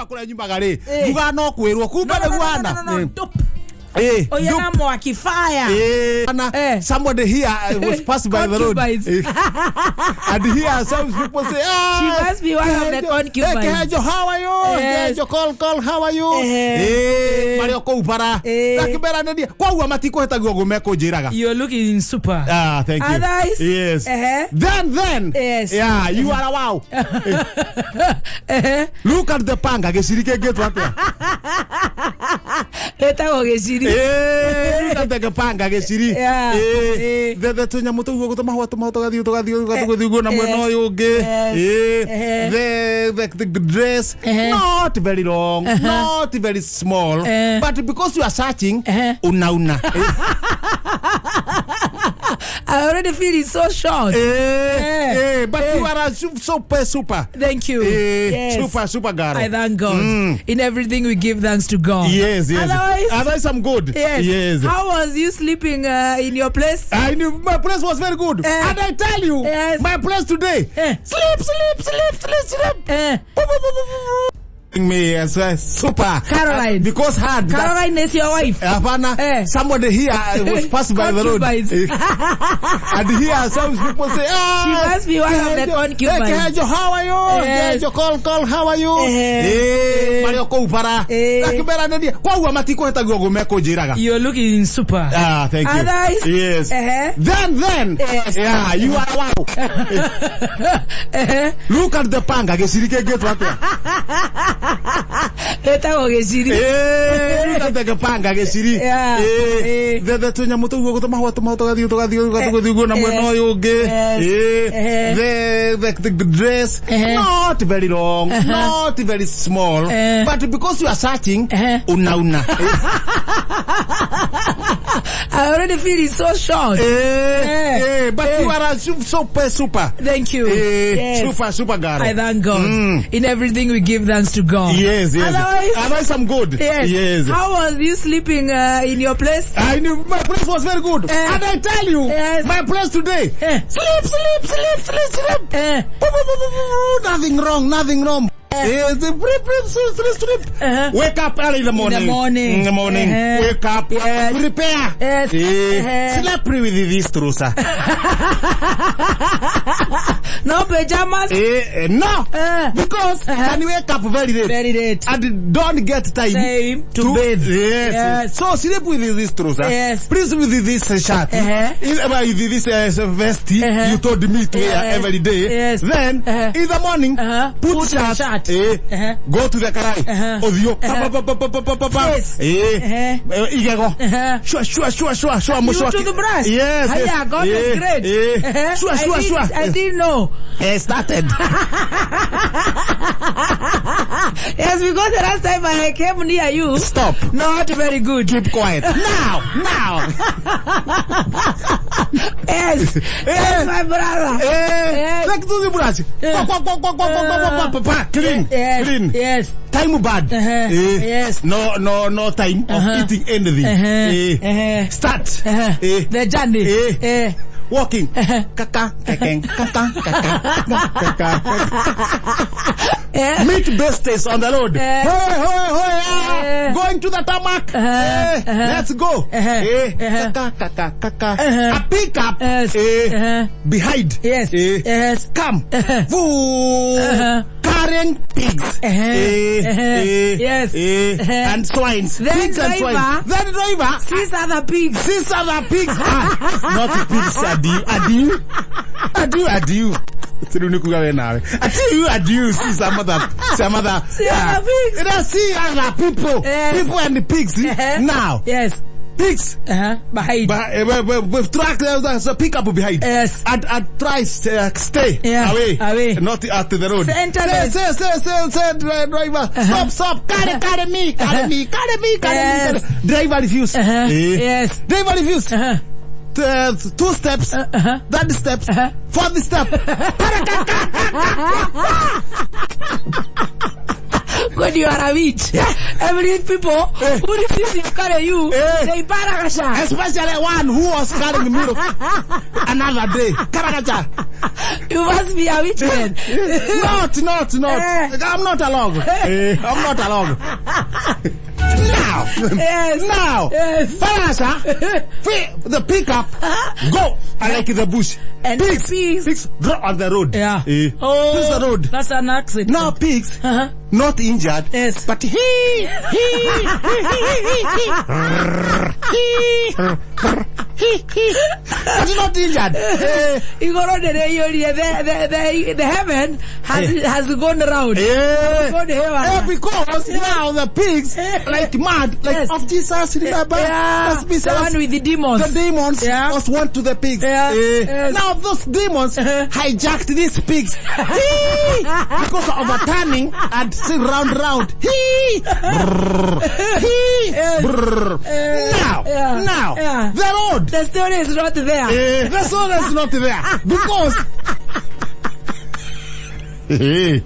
Kũrĩa nyumaga rĩ, njugaga no kwĩrwo kumbe No, no, nĩguo no, hana. no, no, no, dope. Eh, Oya na mwaki fire. Eh, ana, somebody here was passed by the road. Concubines. And here some people say, ah, She must be one of the Kehejo, concubines. Hey, Kehejo, how are you? Yes. Kehejo, call, call, how are you? Eh. Eh, marĩ o kũu bara. Eh. Akĩmeranĩria. Koguo matikũhĩtagio ũguo mekũnjĩraga. You're looking super. Ah, thank you. Otherwise, Yes. Then. Yes. Yeah, you are a wow. Look at the panga, gĩciri kĩngĩtwo atĩa? Ĩtagwo gĩciri. Eh, look at the gĩpanga gĩciri. Yeah. Eh, Eh. the tũnyamũ tũu ũguo tũmahũa tũmahũa tũgathiĩ tũgathiĩ tũgathiĩ ũguo na mwena Yes. ũyũ ũngĩ. Yes. Eh, the dress not very long, not very small, but because you are searching, una una. I already feel it's so short. Eh, eh, but you are a super super. Thank you. Eh, Yes. super super girl. I thank God. In everything we give thanks to God. Yes, yes. Otherwise, Otherwise I'm good. yes. Yes. How was you sleeping in your place? I knew my place was very good. And I tell you, Yes. my place today. Sleep, sleep, sleep, sleep, sleep. Boo, boo, boo, boo, boo, boo. Me as a super. Caroline. Because hard. Caroline is your wife. Hapana, somebody here was passed by the road. Concubines. And here some people say, ah, She must be one of the Kehejo, concubines. Hey, Kehejo, how are you? Yes. Kehejo, call, call, how are you? Eh. Eh, marĩ o kũu bara. Eh. Akĩmeranĩria. Koguo matikũhĩtagio ũguo mekũnjĩraga. You're looking super. Ah, thank you. Otherwise, Yes. Then, Yes. yeah, you are wow. Look at the panga, gĩciri kĩngĩtwo atĩa? Ĩtagwo gĩciri. Eh, look at the gĩpanga gĩciri. Yeah. Eh, Eh. the tũnyamũ tũu ũguo tũmahũa tũmahũa tũgathiĩ tũgathiĩ tũgathiĩ ũguo na mwena ũyũ ũngĩ. Yes. Eh, the dress, not very long, not very small, but because you are searching, una una. I already feel it's so short. Eh, eh, but you are a super super. Thank you. Eh, Yes. super super girl. I thank God. In everything we give thanks to God. Yes, yes. Otherwise, Otherwise I'm good. Yes. Yes. How was you sleeping in your place? I knew my place was very good. And I tell you, Yes. my place today. Sleep, sleep, sleep, sleep, sleep. Boo, boo, boo, boo, boo. Nothing wrong, nothing wrong. Yes, sleep, sleep, sleep, sleep, sleep. Wake up early in the morning. In the morning. In the morning. Wake up. Yes. Prepare. Yes. Sleep with this trouser. No pajamas? No. Because can you wake up very late? Very late. And don't get time, to bathe. Yes. Yes. So sleep with this trouser. Yes. Please with this shirt. With this vest you told me to wear Yes. every day. Yes. Then in the morning, put Put the shirt. shirt. Go to the karai. Othio. Pa, pa, pa, pa, pa, pa, pa, pa. Yes. Igego. Shua, shua, shua, shua, shua, You mshwaki. to the brush. Yes. Hiya, Yes. God is great. Shua, shua, shua. I didn't know. Started. Yes, because the last time I came near you. Stop. Not very good. Keep quiet. Now, now. Yes. Yes, my brother. Yes. Like to the brush. Pa, pa, pa, pa, pa, pa, pa, pa, pa. Clean. Yes. Clean. Yes. Time bad. Yes. No, no, no time of eating anything. Start. The journey. Walking. Kaka, kekeng, kaka, kaka, kaka, kaka. Meet besties on the road. Hey, hey, hey, Going to the tarmac. Let's go. Kaka, kaka, kaka. A pickup. Yes. Behind. Yes. Yes. Come. Voo. Carrying pigs. Yes. And swines. Then Pigs and driver. swines. Then driver. Sees other pigs. Sees other pigs. Not pigs. Adieu. Adieu. Adieu. Adieu. Adieu, adieu. See some other, some other. See other pigs. See other people. Yes. People and the pigs. Now. Yes. Pigs. Behind. But, with truck, there's a pickup behind. Yes. And try stay away. Away. Not at the road. Center Say, say, say, say, driver. Stop, stop. Carry, carry me, carry me, carry me, carry Yes. me. Driver refuse. Yes. Driver refuse. 2 steps, 3 steps, 4th step. When you are a witch. Yeah. Every people Eh. who refuse to carry you, Eh. they paragasha. Especially one who was carrying milk another day. Karagacha. You must be a witch then. Not, not, not. Eh. I'm not along. I'm not along. Now. Yes. Now. Yes. Farasha, the pickup, go. I like the bush. And pigs, pigs. pigs drop on the road. Yeah. Eh. Oh, This is the road. That's an accident. Now pigs, Uh-huh. not injured. Yes. But he, but not injured. Eh, Igoro ndereiyũrie, the heaven has gone round. eh. Gone heaven. Eh, because now the pigs, like mad, like Yes. of Jesus, remember? Yeah. Must be The one with the demons. The demons Yeah. was one to the pigs. Yeah. Eh, Yes. Now those demons hijacked these pigs. Hee! Because of overturning and still round round. Hee! Brrr. Hee! Yes. Brrr. Now, yeah. now, Yeah. the road. The story is not there. Eh, the road is not there because. Eh.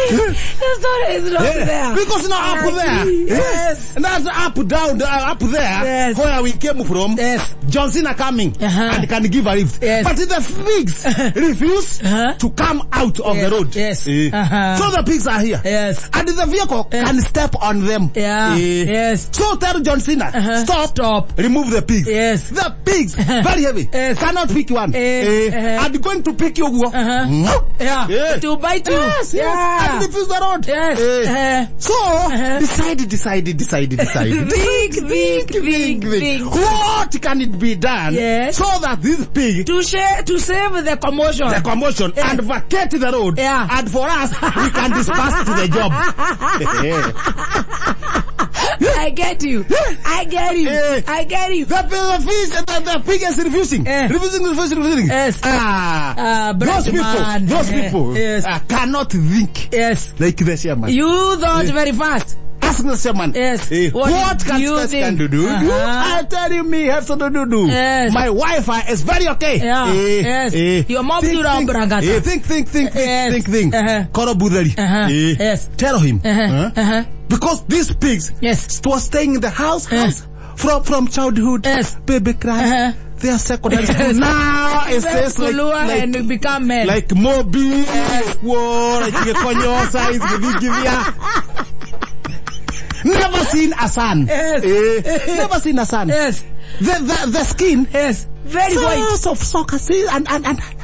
The story is not there. Because now up there, Yes. and that's up down, up there, Yes. where we came from. Yes. John Cena coming Uh-huh. and can give a lift. Yes. But the pigs refuse Uh-huh. to come out of Yes. the road. Yes. Eh. Uh-huh. So the pigs are here. Yes. And the vehicle can step on them. Yeah. Eh. Yes. So tell John Cena, Uh-huh. stop, Stop. remove the pigs. Yes. The pigs, very heavy, Yes. cannot pick one. Eh. Eh. Uh-huh. And going to pick you. Uh-huh. Yeah. Eh. It will bite you. Yes, yes. Yeah. And refuse the road. Yes. Eh. Uh-huh. So, decide, decide, decide, decide. Think, think, think, think. What can it be done Yes. so that this pig, To share, to save the commotion. the commotion, and vacate the road, Yeah. and for us, we can disperse to the job. I get you. I get you. Eh. I get you. The pig is refusing. Eh. Refusing, refusing, refusing. Yes. Ah, Ah, those people, man. those Eh, people yes. cannot think Yes. like the chairman. You thought very fast. Ask the chairman. Yes. Eh, What what do can you can think? do? Do? Uh-huh. I tell you, me have to do do. Yes. My Wi-Fi is very okay. Yeah. Eh, Yes. eh. Your mom Think, do round think, brangata. eh, think, think, think, think, Yes. think, think. Uh-huh. Koro Budhari. Uh-huh. Eh, Yes. Tell him. Uh-huh. Huh? Uh-huh. Because these pigs Yes. was staying in the house from childhood. Yes. Baby cries. Uh-huh. They are secondary school. Now it says like, Kulua like, and become men. like Moby, whoa, like Gikonyo size, Githigithia. Never seen a sun. Yes. Eh, never seen a sun. Yes. The skin. Yes. Very white. So soft, soccer, see, and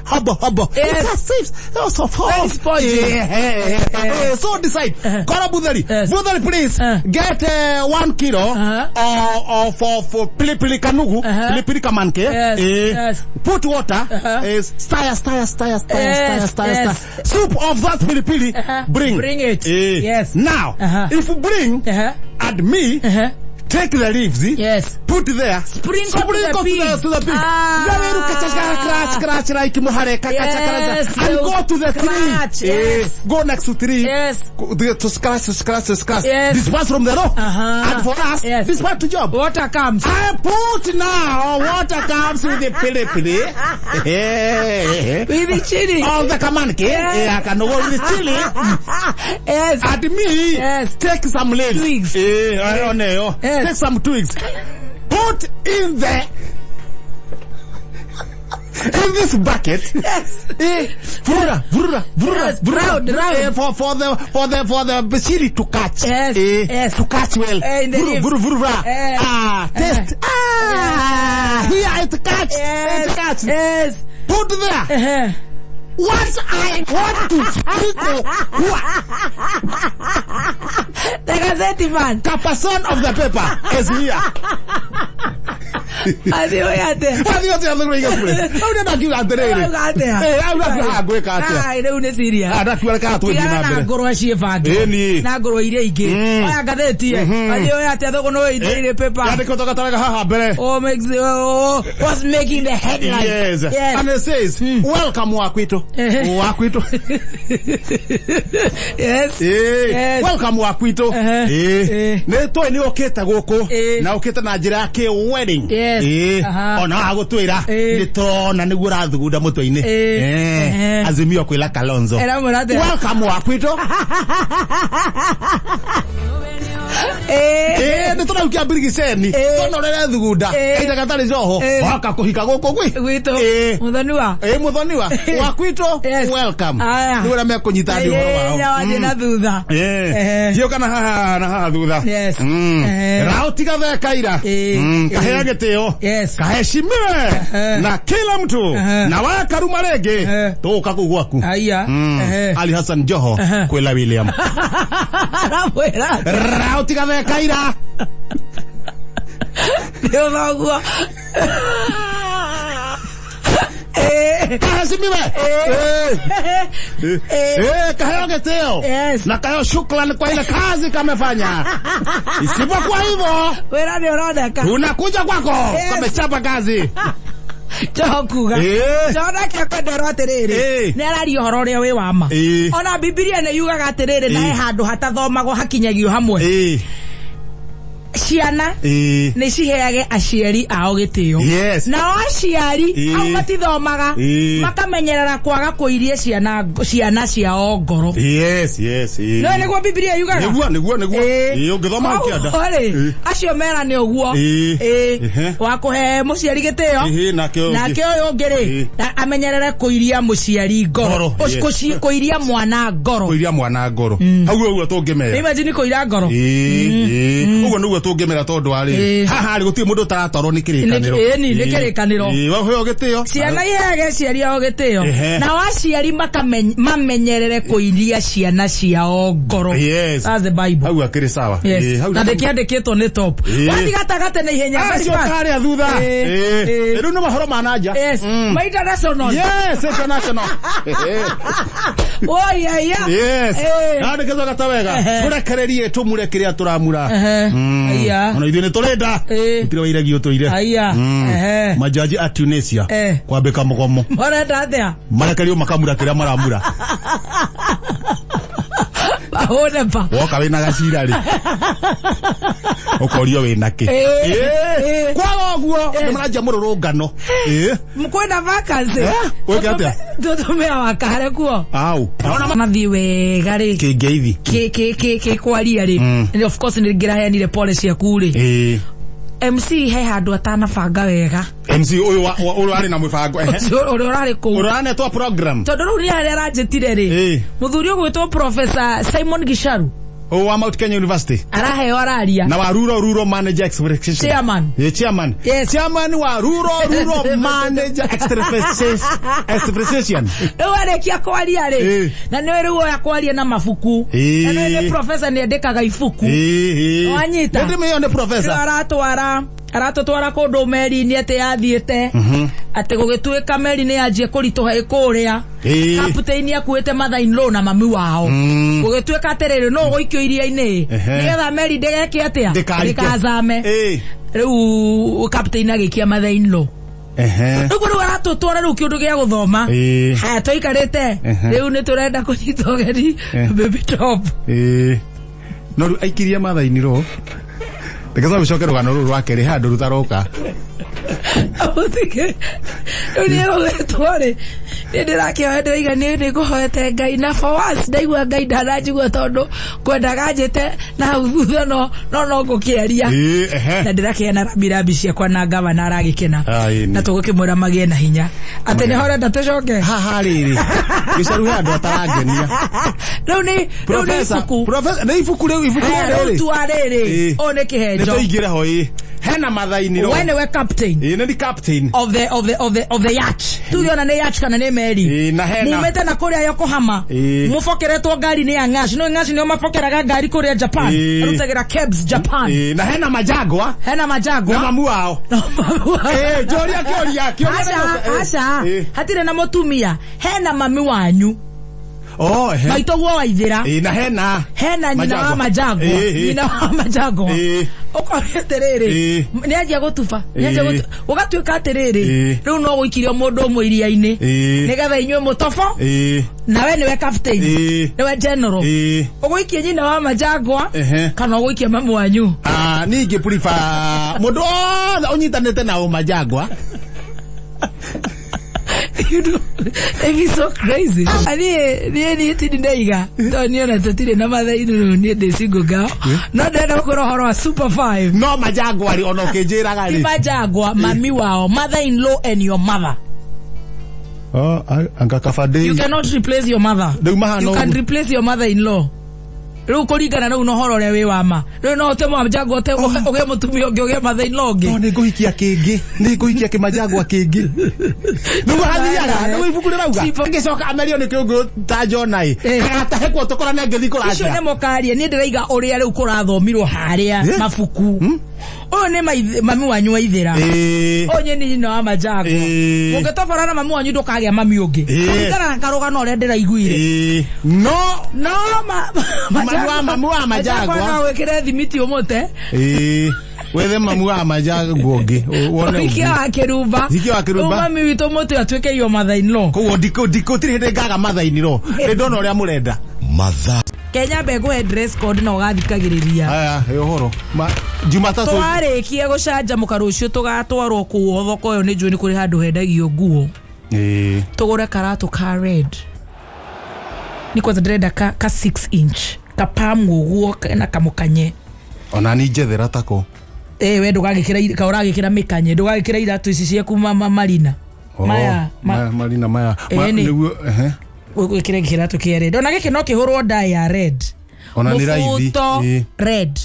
hobble, hobble. Yes. It's so soft. Very spongy. Yeah, yeah. So decide. Kora Budhari. Yes. Budhari, please. Get 1 kilo Uh-huh. or for pilipili kanugu, Uh-huh. pilipili kamanke. Yes. Eh, Yes. Put water. Uh-huh. Eh, stir, stir, stir, stir, Yes, stir, stir, yes. stir. Soup of that pilipili. Uh-huh. Bring. Bring it. Eh. Yes. Now, Uh-huh. if you bring Uh-huh. and me, Uh-huh. take the leaves. Eh? Yes. Put there. Sprinkle to the Sprinkle pigs. to the pigs. Ah. Then you catch, scratch, scratch like muhare, Yes, catch, and they'll go to the scratch, tree. yes. Eh, go next to tree. Yes. Go to scratch, to scratch, to scratch. Yes. Disperse from the rock. Uh-huh. And for us, Yes. disperse to job. Water comes. I put now water comes with the pili pili. Eh, With the chili. All the kamanke. Yes. Eh, I can go with the chili. Yes. And me, Yes. take some leaves. Twigs. Eh, oh, no. Yes. Take some twigs. Put in the, in this bucket. Yes. Eh, vrura, vrura, vrura, Yes, vrura. round, round. Eh, for the chili to catch. Yes, Eh, yes. To catch well. Eh, in the Vrura, leaves. vrura, vrura. Eh. Ah, taste. Ah, here it catch. Yes. It catch. Yes. Put there. Uh-huh. Once I want to sprinkle what? The gazette man. The person of the paper is here. Athiĩ atĩa? Athiĩ atĩa thũgũrĩ igĩkũrĩ. Hau nĩ ndakiuga atĩrĩrĩ. Ũrauga atĩa? Eh, hau ndakiuga ngwĩka atĩa. Ai, rĩu nĩ serious. Ah, ndakiuga reke twĩthiĩ Tigana na na mbere. ngũrwe ciĩbange Ĩni. na ngũrwe iria ingĩ oya ngathĩti ĩ athiĩ atĩa thũgũ no ĩitĩrĩire paper. Yandĩkĩtwo gataraga haha mbere. Oh, makes, oh, what's making the headlines? Yes. Yes. And it says, welcome Wakwito. Eh. Wakwito. Yes. Eh. Yes. Welcome Wakwito. Eh. Eh. Eh. Nĩ tũĩ nĩ ũkĩte gũkũ Eh. na ũkĩte na njĩra ya kĩ wedding. Yes. Yes. Ĩĩ. Aha. Ona agũtwĩra Ĩĩ. nĩ tũrona nĩguo ũrathugunda mũtwe-inĩ. Ĩĩ. Eh, Ehe. Azimio kwĩra Kalonzo. Ĩramwĩra atĩa? Welcome wa kwitũ. Ĩĩ. Ĩĩ, nĩ tũraukia mbirigiceni. Ĩĩ. Tona ũrĩa ũrethugunda. Ĩĩ. Kahinda gatarĩ coho. Ĩĩ. Waka kũhika gũkũ gwĩ. Gwitũ. Ĩĩ. Mũthoniwa. Ĩĩ, mũthoniwa. Wa kwitũ. Yes. Welcome. Aya. Nĩ ũrĩa mekũnyita andũ ũhoro wao. Ĩĩ, na wathiĩ na thutha. Ehe. Thiũka na haha na haha thutha. Yes. Ehe. Rao tiga theka ira. Ĩĩ. Kaheo gĩtĩo. Yes. Kaheshimiwe Ehe. na kila mtu. Ehe. Na wakaruma rĩngĩ. Ehe. Tũgũka kũu gwaku. Aya. Ehe. Ali Hassan Joho Ehe. kwĩra William. Aramwĩra atĩa? Rao tiga theka ira. Nĩ ũthoguo. Ĩĩ. Kaheshimiwe. Ĩĩ. Ĩĩ. Kaheo gĩtĩo. Yes. Na kaheo shukrani kwa ile kazi kamefanya. Isipokuwa hivyo Wĩra nĩ ũroneka. tunakuja kwako. Yes. Kamechapa kazi. Joho kuga. Ĩĩ. Joho nake akwenderwo atĩrĩrĩ. Ĩĩ. Nĩ araria ũhoro ũrĩa wĩ wa ma. Ĩĩ. Ona Bibilia nĩ yugaga atĩrĩrĩ na Ĩĩ. he handũ hatathomagwo hakinyagio hamwe. Ĩĩ. Ciana Ĩĩ. nĩ ciheage aciari ao gĩtĩo. Yes. Nao aciari Ĩĩ. au matithomaga Ĩĩ. makamenyerera kwaga kũiria ciana ciao ngoro. Yes, yes. No nĩguo Bibilia yugaga. Nĩguo, nĩguo, nĩguo. Ĩĩ. Ĩĩ, ũngĩthoma ũkĩenda. Koguo rĩ, Ĩĩ. acio mera nĩ ũguo. Ĩĩ. Ĩĩ. Ehe. Wa kũhe mũciari gĩtĩo. Ĩhĩ, nake ũyũ ũngĩ. Nake ũyũ ũngĩ rĩ, Ĩĩ. na amenyerere kũiria mũciari ngoro. Ngoro, yes. Kũiria mwana ngoro. Kũiria mwana ngoro. Hau ũguo tũngĩmera. Imagine kũira ngoro. Ĩĩ, ĩĩ. Ũguo nĩguo tũngĩmera tondũ wa rĩrĩ. Ĩĩ. Haha rĩ gũtirĩ mũndũ ũtaratwarwo nĩ kĩrĩkanĩro. Ĩĩ, nĩ kĩrĩkanĩro. Ĩĩ, waheo gĩtĩo. Ciana iheage aciari ao gĩtĩo. Ehe. Nao aciari mamenyerere kũiria ciana ciao ngoro. Yes. That's the Bible. Hau akĩrĩ sawa. Yes. Ĩĩ, hau Na ndĩkĩandĩkĩtwo nĩ top. Ĩĩ. Wathiĩ gatagatĩ na ihenya. very Acio fast. karĩa thutha. Ĩĩ, Ĩĩ. ĩĩ. Rĩu nĩ mohoro ma nanja. Yes. Ma international. Yes, international. Oi, aya. Yes. Ĩĩ. Yandĩkĩtwo gata wega. Ehe. Tũrekererie tũmure kĩrĩa tũramura. Ehe. Aya. Ona ithuĩ nĩ tũrenda. Ĩĩ. Gũtirĩ wairegi ũtũire. Aya. Ehe. Majaji a Tunisia Eh. kwambĩka mũgomo. Marenda atĩa? Marekerio makamura kĩrĩa maramura. Mahũne pa. Woka wĩna gacira rĩ. Ũkorio wĩna kĩ. Ĩĩ. Ĩĩ. Ĩĩ. Kwaga ũguo nĩ maranjia mũrũrũngano. Ĩĩ. Kwĩna vacancy. Eh? Gwĩka atĩa? Tũtũme wakare kuo. Au. Naona Mathiĩ wega rĩ. kĩngeithi. Kĩ kwaria rĩ. Of course nĩ ngĩraheanire pole ciaku rĩ. Ĩĩ. MC he handũ atanabanga wega. MC ũyũ ũyũ arĩ na mũbango. Ehe. Ũcio ũrĩa ũrarĩ kũu. Ũranetwo program. Tondũ rĩu nĩ harĩa aranjĩtire rĩ. Ĩĩ. Mũthuri ũgwĩtwo Professor Simon Gicharu Ũyũ wa Mount Kenya University. araheo araria. Na wa Rural Rural Manager Expression. Chairman. Eh, chairman. Yes. Chairman wa Rural Rural Manager Expression. Rĩu arĩkia kwaria rĩ. Ĩĩ. Na nĩwe rĩu oya kwaria na mabuku. Ĩĩ. Na nĩwe nĩ professor nĩandĩkaga ibuku. Eh, eh. Wanyita. Nĩ ndĩmĩyo nĩ Rĩu professor. aratwara aratũtwara kũndũ meri-inĩ atĩ yathiĩte atĩ gũgĩtuĩka meri nĩ yanjie kũritũha ĩkũrĩa. Ĩĩ. Kapteni akuĩte mother in law na mami wao. Gũgĩtuĩka atĩrĩrĩ no gũikio iria-inĩ Ehe. nĩgetha meri ndĩgeke atĩa Ndĩkarike. ndĩkazame. Ĩĩ. Rĩu kapteni agĩikia mother in law. Ehe. Rĩu rĩu aratũtwara rĩu kĩũndũ gĩa gũthoma. Ĩĩ. Haya tũikarĩte Ehe. rĩu nĩ tũrenda kũnyita ũgeni Eh. baby top. Ĩĩ. No rĩu aikirie mother in law. Reke tũcoke rũgano rũrũ rwa kerĩ handũ rũtaroka. Mũtige rĩu nĩ egũgĩtwo rĩ nĩ ndĩrakĩhoya ndĩraiga nĩ nĩ ngũhoete Ngai na for once ndaigua Ngai ndananjigua tondũ kwendaga njĩte na hau thutha no no no ngũkĩaria. Ĩĩ, ehe. Na ndĩrakĩgĩa rambirambi ciakwa na gavana aragĩkena. Ah, ĩĩ, nĩ. Na tũgũkĩmwĩra magĩe na hinya atĩ nĩho ũrenda tũcoke. Haha rĩrĩ. Gĩcaru he andũ atarangenia. Rĩu nĩ rĩu nĩ ibuku. Professor, nĩ ibuku rĩu ibuku Haya, rĩrĩ. rĩu tua rĩrĩ Ĩĩ. ũyũ nĩ Nĩ kĩhenjo. tũingĩre ho ĩĩ. Hena mother in law. We nĩwe captain. Ĩĩ, nĩ captain. Of the of the of the of the yacht. Tuge ona nĩ yacht kana nĩ meri. Ĩĩ, na hena. Mumĩte na kũrĩa Yokohama. Ĩĩ. Mũbokeretwo ngari nĩ ya Ngaci. No Ngaci nĩo mabokeraga ngari kũrĩa Japan. Ĩĩ. Arutagĩra kebs Japan. Ĩĩ, na hena majagwa. Hena Na majagwa. mamu wao. Na mamu wao. Ĩĩ, njũria kĩũria, kĩũria Aca, nĩ- aca. Ĩĩ. Hatirĩ na mũtumia. Hena mami wanyu. Oh, ehe. Maitũguo wa ithĩra. Ĩĩ, na hena Hena nyina wa Majangwa. Majangwa. Ĩĩ, ĩĩ. Nyina wa Majangwa. Ĩĩ. Ũkoria atĩrĩrĩ, Ĩĩ. nĩ anjia gũtuba, nĩ anjia Ĩĩ. gũgatuĩka atĩrĩrĩ, Ĩĩ. rĩu no gũikirio mũndũ ũmwe iria-inĩ Ĩĩ. nĩgetha inyuĩ mũtobo, Ĩĩ. nawe nĩwe captain, Ĩĩ. nĩwe general. Ĩĩ. Ũgũikia nyina wa Majangwa Ehe. kana ũgũikia mamu wanyu? Ah, niĩ ingĩ prefer mũndũ wothe ũnyitanĩte na ũmajangwa. You know, it is so crazy. Niĩ niĩ tindi ndaiga tondũ niĩ ona tũtirĩ na mathainĩ rĩu, niĩ ndĩ single girl, no ndĩrenda gũkwĩra ũhoro wa Super Five. No Majangwa rĩ, ona ũkĩnjĩraga Ti rĩ. Majangwa, mami wao, mother in law and your mother. Oh, anga kaba ndĩ You cannot replace your mother. Rĩu mahana You can ũguo. replace your mother in law. Rĩu kũringana rĩu na ũhoro ũrĩa wĩ wa ma, rĩu no ũte Majangwa, ũte ũgĩe mũtumia ũngĩ, ũgĩe mother in law ũngĩ. No nĩ ngũhikia kĩngĩ, nĩ ngũhikia kĩmajangwa kĩngĩ. Nĩguo hathiaga, nĩguo ibuku rĩrauga. Ngĩcoka amerio nĩ kĩũngũ ta Jona ĩ. Eh. Agatahĩkwo tũkorane ngĩthiĩ Icio kũracia. nĩ mũkaria, niĩ ndĩraiga ũrĩa rĩu kũrathomirwo harĩa Eh? mabuku. Ũyũ nĩ mami wanyu wa ithĩra. Ĩĩ. Ũyũ nyĩ nĩ nyina wa Majangwa. Ĩĩ. Ũngĩtobora na mami wanyu ndũkagĩa mami ũngĩ. Ĩĩ. Kũringana na karũgano ũrĩa ndĩraiguire. Ĩĩ. No No Mamu wa Majangwa. no wĩkĩre thimiti ũmũte. Ĩĩ. Wethe mamu wa Majangwa ũngĩ. Wone Hikia ũngĩ. wa kĩrumba. Hikia wa kĩrumba. Rĩu mami witũ mũtĩ atuĩke your mother in law. Koguo ndikũ ndikũ tirĩ hĩndĩ ngaga mathainĩ nĩ ndona ũrĩa mũrenda. Mathaa. Kenya mbegũhe dress code na ũgathikagĩrĩria. Aya, ĩ ũhoro. Jumatatũ. Twarĩkia gũcanjamũka rũciũ tũgatwarwo kũu thoko ĩyo, nĩ njũĩ nĩ kũrĩ handũ hendagio nguo. Ĩĩ. Tũgũre karatũ ka red, nĩ kwanza ndĩrenda ka 6 inch kapamu ũguo na kamũkanye. Ona ni njethera tako. Ĩ we ndũgagĩkĩra ka ũragĩkĩra mĩkanye, ndũgagĩkĩra iratũ ici ciaku marina. Oh, Maya maya marina maya. Ĩĩ nĩ. Nĩguo ehe. Gwĩkĩra kĩratũ kĩa red, ona gĩkĩ no kĩhũrwo dye ya red. Ona nĩ raithi. Mũbuto Ĩĩ. red.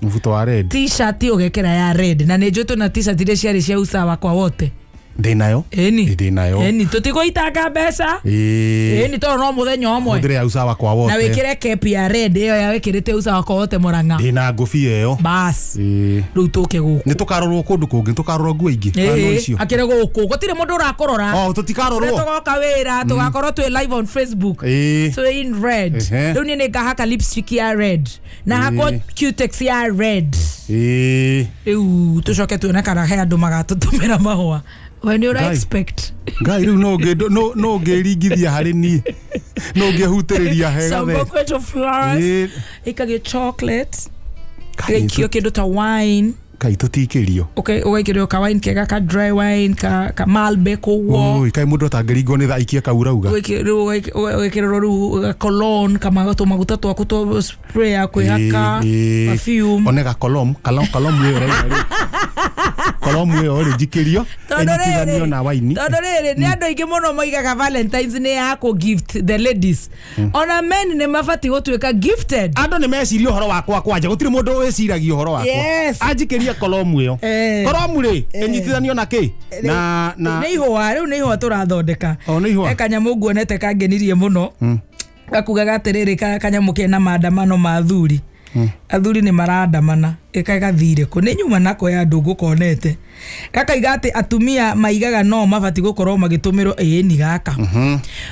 Mũbuto wa red. T-shirt ũgekĩra ya red, na nĩ njũĩ twĩna t-shirt iria ciarĩ cia usawa kwa wote. Ndĩnayo. Ĩni. Ndĩnayo. Ĩni tũtigũitanga mbeca. Ĩĩ. Ĩni tondũ no mũthenya ũmwe. Hũthĩre ya usawa kwa Na wote. wĩkĩre cap ya red ĩyo ya wĩkĩrĩte usawa kwa wote Mũrang'a. Ndĩna ngũbia ĩyo. Bas. Ĩĩ. Rĩu tũke gũkũ. Nĩ tũkarorwo kũndũ kũngĩ, tũkarorwo nguo ingĩ. Kana no Ĩĩ, icio. akĩrĩ gũkũ gũtirĩ mũndũ ũrakũrora. Oh, tũtikarorwo. Tũgoka wĩra tũgakorwo twĩ live on Facebook. Ĩĩ. Twĩ in red. Ehe. Rĩu niĩ nĩ ngahaka lipstick ya red na hakwo Ĩĩ. cutex ya red. Ĩĩ. Rĩu tũcoke tuone kana he andũ magatũtũmĩra mahũa. We nĩ ũra Ngai. expect. Ngai rĩu no ũngĩringithia harĩ niĩ. No ũngĩhutĩrĩria he Some gathe. bouquet of flowers. Ĩĩ. Ĩkagĩo chocolate. Kai, Ĩgaikio kĩndũ ta wine. Kai tũtikĩrio. Ũgaikĩrĩrwo ka wine kega, ka dry wine, ka Malbec ũguo. Oi, kai mũndũ atangĩringwo nĩ tha aikie kau rauga. Ũgekĩrĩrwo rĩu cologne, kama tũmaguta twaku twa spray ya kwĩhaka, Ĩĩ, ĩĩ. perfume. One ga kolom, kalom kolomu ĩyo ũrauga rĩ. Kolomu ĩyo rĩ njikĩrio Tondũ ĩnyitithanio rĩrĩ na waini. tondũ rĩrĩ nĩ andũ aingĩ mũno moigaga Valentines nĩ ya kũ gift the ladies, ona men nĩ mabatiĩ gũtuĩka gifted. Andũ nĩ meciria ũhoro wakwa kwanja, gũtirĩ mũndũ wĩciragia ũhoro wakwa. Yes. Anjikĩrie kolomu ĩyo. Eh. Kolomu rĩ ĩnyitithanio na kĩ? Na nĩ ihũa, rĩu nĩ ihũa tũrathondeka. O, nĩ ihũa. He kanyamũ nguonete kangenirie mũno, gakugaga atĩrĩrĩ, kanyamũ kena maandamano ma athuri, athuri nĩ marandamana, ĩkagathire kũ nĩ nyuma nako ya andũ ngũkonete, gakaiga atĩ atumia maigaga no mabati gũkorwo magĩtũmĩrwo. Ĩĩni gaka,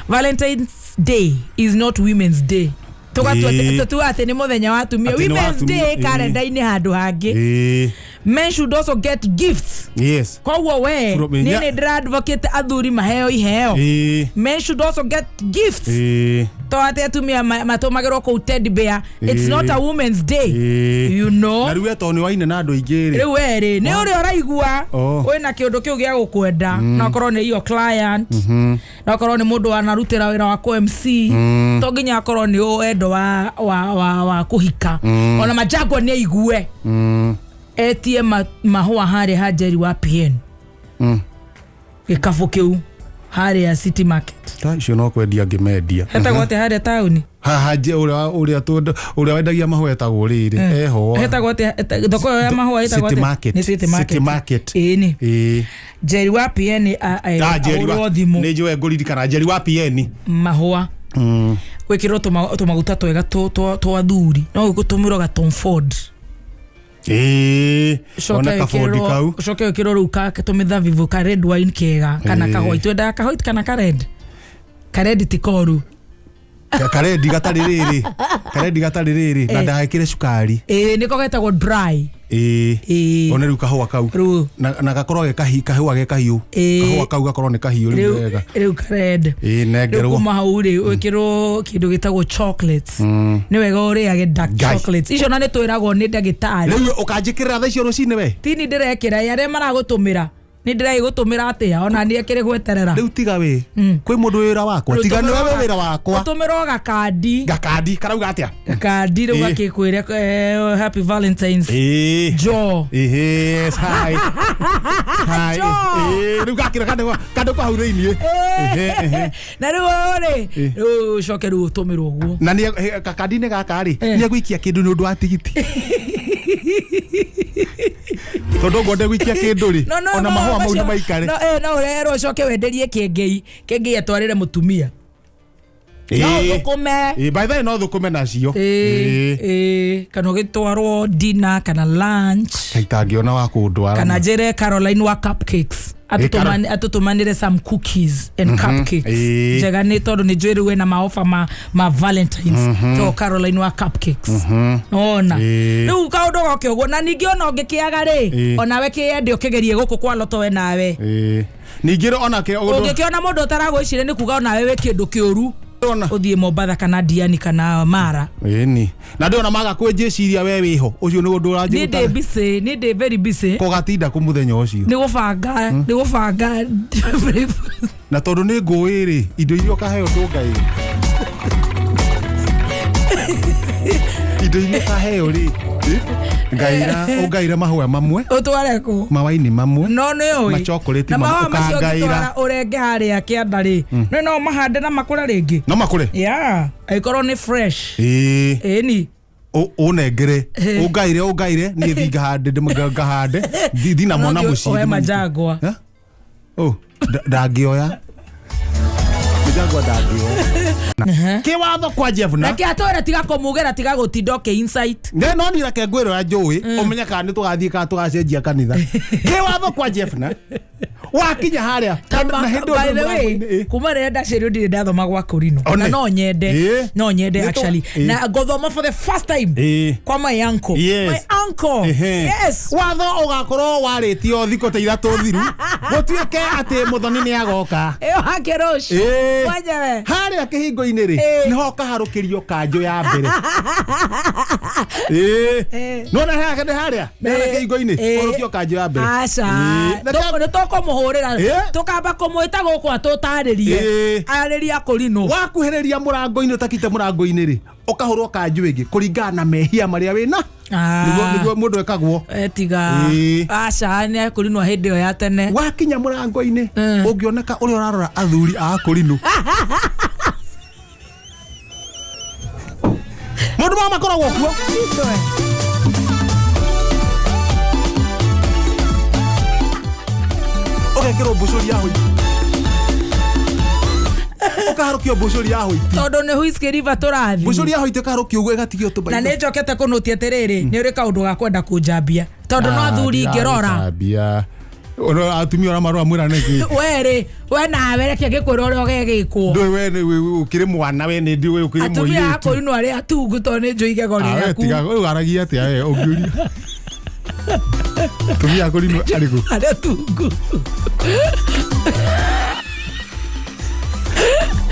Valentines Day is not Women's Day. Tũgatua Ĩĩ. tũtua atĩ nĩ mũthenya wa atumia. Atĩ nĩ wa Women's atumia, Day ĩĩ. karenda-inĩ handũ hangĩ. Ĩĩ. Men should also get gifts. Yes. Koguo we niĩ nĩ ndĩra advocate athuri maheo iheo. Ĩĩ. Men should also get gifts. Ĩĩ. To atĩ atumia matũmagĩrwo kũu teddy bear, it's Ĩĩ. not a women's day. Ĩĩ. You know. Na rĩu we tondũ nĩ waine na andũ aingĩ rĩ. Rĩu werĩ nĩ ũrĩa ũraigua Oh. wĩna kĩũndũ kĩu gĩa gũkwenda, no akorwo nĩ iyo client, no akorwo nĩ mũndũ wanarutĩra wĩra wa kũ MC, to nginya akorwo nĩ wendo wa kũhika. Ona Majangwa nĩ aigue etie mahũa harĩa ha Njeri wa PN, gĩkabũ kĩu harĩa City Market. Ta icio no kwendia ngĩmendia. Hetagwo atĩa harĩa taũni? Haha ũrĩa wendagia mahũa etagwo rĩrĩ eho. Hetagwo atĩa thoko ĩyo ya mahũa? Ĩtagwo City atĩa? Market. Nĩ City Market. City Market. Ĩĩ nĩ Ĩĩ. Njeri wa PN Ah, Njeri wa ahũrwo thimũ. Nĩ njũĩ ngũririkana Njeri wa PN. Mahũa gwĩkĩrwo tũmaguta twega twa athuri, no gũtũmĩrwo ga Tom Ford. Ĩĩ. Ona kabondi kau. Ũcoke wĩkĩrwo rĩu ka tũmĩthabibũ ka red wine kega kana Ĩĩ. ka white, wendaga ka white kana ka red? Ka red ti koru. Karendi gatarĩ rĩrĩ, karendi gatarĩ rĩrĩ na ndagekĩre cukari. Ĩĩ, nĩko getagwo dry. Ĩĩ. Ĩĩ. One rĩu kahũa kau. Rĩu. Na gakorwo ge kahũa ge kahiũ. Ĩĩ. Kahũa kau gakorwo nĩ kahiũ rĩu rĩu wega. Rĩu kared. Ĩĩ, Rĩu nengerwo. kuma hau rĩ, wĩkĩrwo kĩndũ gĩtagwo chocolates. Nĩ wega ũrĩage dark Ngai. chocolates icio, na nĩ twĩragwo nĩ ndagĩtarĩ. Rĩu ũkanjĩkĩrĩra thaa icio rũcinĩ we? Tini ndĩrekĩra ĩ, arĩa maragũtũmĩra nĩ ndĩragĩgũtũmĩra atĩa ona nĩ akĩrĩ gweterera. Rĩu tiga we, kwĩ mũndũ wĩra wakwa, tiga nĩwe wĩ wĩra wakwa. Ũtũmĩrwo gakandi. Gakandi karauga atĩa? Gakandi rĩu Ĩĩ. gakĩkwĩre happy Valentines Ĩĩ. Jo. Yes, hi. Hi. Jo. Ĩĩ, rĩu gakĩra kandũ hau thĩiniĩ. Ehe, ehe. Na rĩu rĩ, rĩu ũcoke rĩu ũtũmĩrwo ũguo. Na nĩ gakandi-inĩ gaka rĩ, Eh. nĩ egũikia kĩndũ nĩ ũndũ wa tigiti, tondũ ngo ndegũikia kĩndũ rĩ, No, no, ona no, mahũa mau macio- nĩ maikare. No, no ũrerwo ũcoke wenderie kĩengei, kĩengei atwarĩre mũtumia. No Ĩĩ. thũkũme. Ĩĩ, by the way, no thũkũme nacio. Ĩĩ, ĩĩ, kana ũgĩtwarwo dinner kana lunch. Kaitangĩona wa kũndwara. Kana njĩre Caroline wa cupcakes atũtũmanĩre some cookies and cupcakes Ĩĩ. njega, nĩ tondũ nĩ njũĩ rĩu ena maofa ma Valentines to Caroline wa cupcakes ona. Ĩĩ. Rĩu kaũndũ goke ũguo, na ningĩ ona ũngĩkĩaga rĩ, Ĩĩ. onawe kĩende ũkĩgerie gũkũ kwa Loto we nawe. Ĩĩ. Ningĩ rĩ, ona kĩ ũndũ Ũngĩkĩona mũndũ ũtaragwĩciria, nĩ kuga onawe wĩ kĩndũ kĩũru. Ona Ũthiĩ Mombatha kana Diani kana Mara. Ĩni na ndĩ ona maga kwĩnjĩciria we wĩho ũcio nĩ ũndũ Nĩ ndĩ ũranjĩra. busy, nĩ ndĩ very busy. Kũgatinda kũ mũthenya ũcio? Nĩ gũbanga breakfast. Na tondũ nĩ ngũĩ rĩ, indo iria ũkaheo ndũngaĩ, indo iria ũkaheo rĩ, ngaira ũngaire mahũa mamwe. Ũtware kũ? Mawaini mamwe. No nĩ ũĩ Machocolate na mamwe, mahũa macio ũkangaĩra. ũngĩtwara ũrenge harĩa kĩanda rĩ, nĩ no mahande na makũre rĩngĩ. No makũre. Ya angĩkorwo nĩ fresh. Ĩĩ. Ĩni. Ũnengere, ũngaire niĩ thi ngahande, ngahande thinamo na No mũciĩ. oe manjangwa. Eh? Oh, ndangĩoya mĩjangwa, ndangĩoya kĩwatho kwa Jevna. Reke atwĩre, tiga kũmugĩra, tiga gũtinda ũkĩ insight. Ne no ni reke ngwĩrwo njũĩ ũmenye kana nĩ tũgathiĩ kana tũgacenjia kanitha. Kĩwatho kwa Jefna, wakinya harĩa na hĩndĩ ĩyo By ndũrĩ the way, mũrango-inĩ, ĩ. kuma rĩrĩa ndaciarirwo ndirĩ ndathoma gwa kũrino. One. Na no nyende. Ĩ. No nyende. Actually, Ĩ. na ngothoma for the first time Ĩ. kwa my uncle. Yes. My uncle. Ehe. Yes. Watho ũgakorwo warĩtio thikũ ta 3 thiru, gũtuĩke atĩ mũthoni nĩ agoka. Ĩyo hake rũciũ Ĩ. mwenyewe. Harĩa kĩhingo-inĩ rĩ, Ĩ. nĩho ũkaharũkĩrio kanjũ ya mbere. Ĩ. Ĩ. Nĩwona harĩa nĩ harĩa nĩ harĩa kĩhingo-inĩ, Ĩ. ũharũkio kanjũ ya mbere. Aca. Ĩ. Nĩ tũkũmũhũrĩra. Ĩ. Tũkamba kũmwĩta gũkũ atũtarĩrie. Ĩ. Arĩria kũrinũ. Wakuhĩrĩria mũrango-inĩ, ũtakite mũrango-inĩ rĩ, ũkahũrwo kanjũ ĩngĩ kũringana na mehia marĩa wĩna. Nĩguo mũndũ ekagwo. Tiga. Ĩ. Aca, nĩ kũrinwo hĩndĩ ĩyo ya tene. Wakinya mũrango-inĩ, ũngĩoneka ũrĩa ũrarora athuri a kũrinũ, mũndũ mao makoragwo kuo. Ũgekĩrwo mbucũri ya hũiti, ũkaharũkio mbucũri ya hũiti. Tondũ nĩ Whiskey River tũrathiĩ. Mbucũri ya hũiti ũkaharũkio ũguo ĩgatigio Na tũbaitho. nĩ njokete kũnũtia atĩrĩrĩ, nĩ ũrĩ kaũndũ ga kwenda kũnjambia, tondũ no athuri ingĩrora. Ona atumia ũrĩa marora mwĩra nĩkĩ? We rĩ, we nawe reke ngĩkwĩra ũrĩa ũgegĩkwo. Ndũĩ we nĩ ũkĩrĩ mwana, we nĩ ndiũĩ ũkĩrĩ Atumia a mũirĩtu. kũrinwo arĩa atungu, tondũ nĩ njũĩ igego Ah, we rĩaku. tiga rĩu aragia atĩa we ũngĩũria atumia a kũrinwo arĩkũ? Arĩa tungu.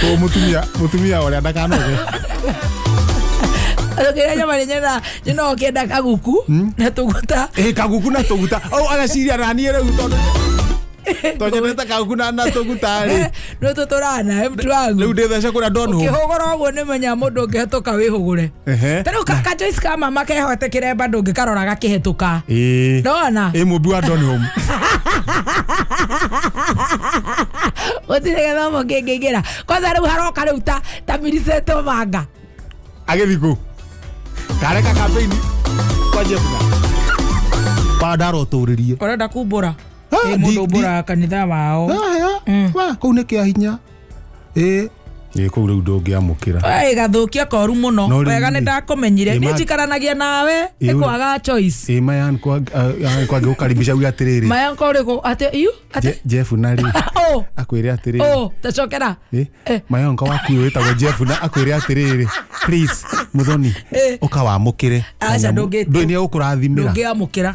Kũ mũtumia ũrĩa ndakanoge. Kĩrĩa nyama nĩ nyona nyona ũkĩenda kaguku na tũguta. Ĩ, kaguku na tũguta. O agaciria na niĩ rĩu tondũ nyendete kaguku na tũguta rĩ. Nĩ tũtũrana mtu wangu. Rĩu ndĩthece kũrĩa Donholm. Ũkĩhũgũra ũguo nĩ menya mũndũ ũngĩhetũka wĩhũgũre. Ehe. Ta rĩu ka Joyce ka mama kehote kĩremba, ndũngĩkarora gakĩhetũka. Ĩ. Ndona. Ĩ, mũmbi wa Donholm. Gũtirĩ gĩthomo kĩngĩingĩra kwanza rĩu haroka rĩu ta Millicent Omanga. Agĩthiĩ kũ kareka campaign kwa Jefna pandarotũrĩrie. Ũrenda kumbũra? Ah, Ĩ, mũndũ umbũraga kanitha wao. Wa kũu nĩ kĩa hinya. Ĩ, Ĩ kũu rĩu ndũngĩamũkĩra. Ĩ gathũkia koru mũno. No rĩu Wega nĩ rĩ, ndakũmenyire. ĩ Niĩ njikaranagia nawe Ĩ nĩ ũrĩ- kwaga choice. Ĩ maya kwangĩgũkaribisha uge atĩrĩrĩ. Maya ũrĩkũ atĩ iu atĩ Jeff na rĩ oh akwĩre atĩrĩrĩ. Oh tacokera. Ĩ, mayonka waku ũyũ wĩtagwo Jeff na akwĩre atĩrĩrĩ, please Muthoni, ũka wamũkĩre. Aca, Ndũĩ nĩ egũkũrathimĩra. Ndũngĩamũkĩra.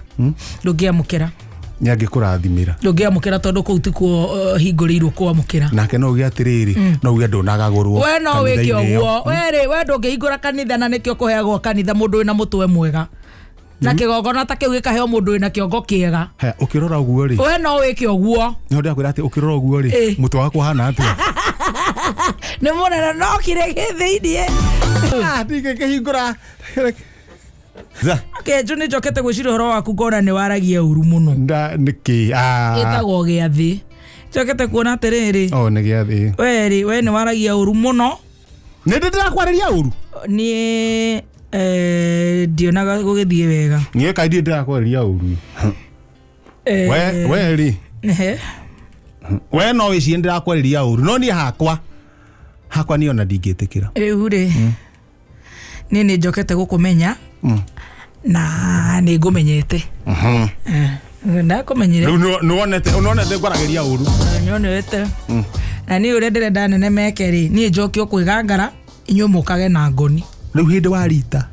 Ndũngĩamũkĩra. Nĩ angĩkũrathimĩra. Ndũngĩamũkĩra tondũ kũu tikuo hingũrĩirwo kwamũkĩra. Nake no uge atĩrĩrĩ, no uge ndũnagagũrwo We no wĩke kanitha-inĩ ĩyo. ũguo. We rĩ, we ndũngĩhingũra kanitha na nĩkĩo kũheagwo kanitha mũndũ wĩna mũtwe mwega. Na kĩgongona ta kĩu gĩkaheo mũndũ wĩna kĩongo kĩega. Haya, ũkĩrora ũguo rĩ, We no wĩke ũguo. no ndĩrakwĩra atĩ ũkĩrora ũguo rĩ, Ĩ. mũtwe wakwa ũhana atĩa? Nĩ mũnene no kĩrĩ gĩ thĩiniĩ. Ndingĩkĩhingũra. Kenju nĩ njokete gwĩciria ũhoro waku ngona nĩ waragia ũru mũno. Nda nĩkĩ? Ah. Ĩtagwo gĩathĩ. Njokete kuona atĩrĩrĩ. Oh, nĩ gĩathĩ. We rĩ, we nĩ waragia ũru mũno. Nĩ ndĩ ndĩrakwarĩria ũru? Niĩ ndionaga gũgĩthiĩ wega. Niĩ kaĩ ndirĩ ndĩrakwarĩria ũru. We rĩ, Ehe. we no wĩcirie ndĩrakwarĩria ũru, no niĩ hakwa niĩ ona ndingĩtĩkĩra. Rĩu rĩ, niĩ nĩ njokete gũkũmenya na nĩ ngũmenyete. Ndakũmenyire. Rĩu nĩwonete ngwaragĩria ũru. Nyonete. Na niĩ ũrĩa ndĩrenda nene meke rĩ, niĩ njokio kwĩgangara inyuĩ mũkage na ngoni. Rĩu hĩndĩ wa rita.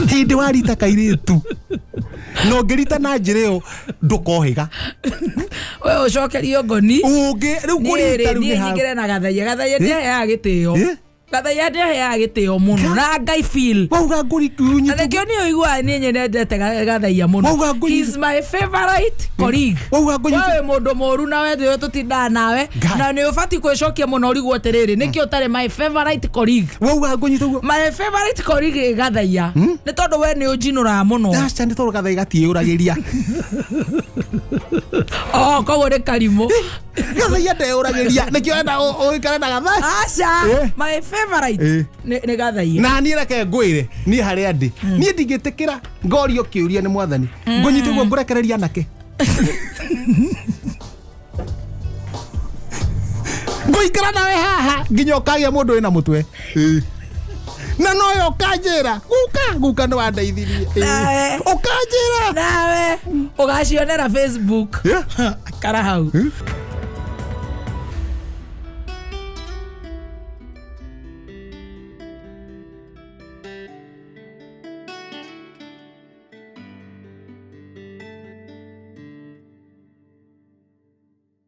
Hĩndĩ wa rita kairĩtu. Na ũngĩrita na njĩra ĩyo ndũkohĩga. We ũcokerio ngoni. Ũngĩ rĩu Niĩ kũrita rĩ, rĩu niĩ nĩ ha- nyingĩre na gathaia. Gathaia nĩaheaga gĩtĩo. Eh? Gathaia nĩaheaga gĩtĩo mũno. Na Ngai feel. Wauga Na ngũnyitwo. nĩkĩo niĩ ũiguaga niĩ nyendete gathaia mũno. Wauga ngũnyitwo. He's my favorite colleague. Wauga ngũnyitwo. We wĩ mũndũ mũru na we nĩwe tũtindaga nawe. Ngai. Na nĩ ũbatiĩ kwĩcokia mũno ũrigwo atĩrĩrĩ, nĩkĩ ũtarĩ my favorite colleague? Wauga ngũnyitwo ũguo. My favorite colleague ĩ gathaia. Nĩ tondũ we nĩ ũnjinũraga mũno. Aca nĩ tondũ gathai gatiĩyũragĩria. Oh, koguo nĩ karimũ. Gathai ndeyũragĩria. Nĩkĩo enda ũikare na gathai. Aca, Eh. my favorite Eh. nĩ gathaia. Na niĩ reke ngwĩre niĩ harĩa ndĩ niĩ ndingĩtĩkĩra ngorio kĩũria nĩ mwathani ngũnyite ũguo ngũrekereria anake ngũikara nawe haha nginya ũkagĩa mũndũ wĩna mũtwe. Ĩ. Na noyo ũkanjĩra guka guka nĩ wandeithirie. Ĩ. Nawe. Ũkanjĩra. Nawe ũgacionera Facebook. Yeah. Kara hau.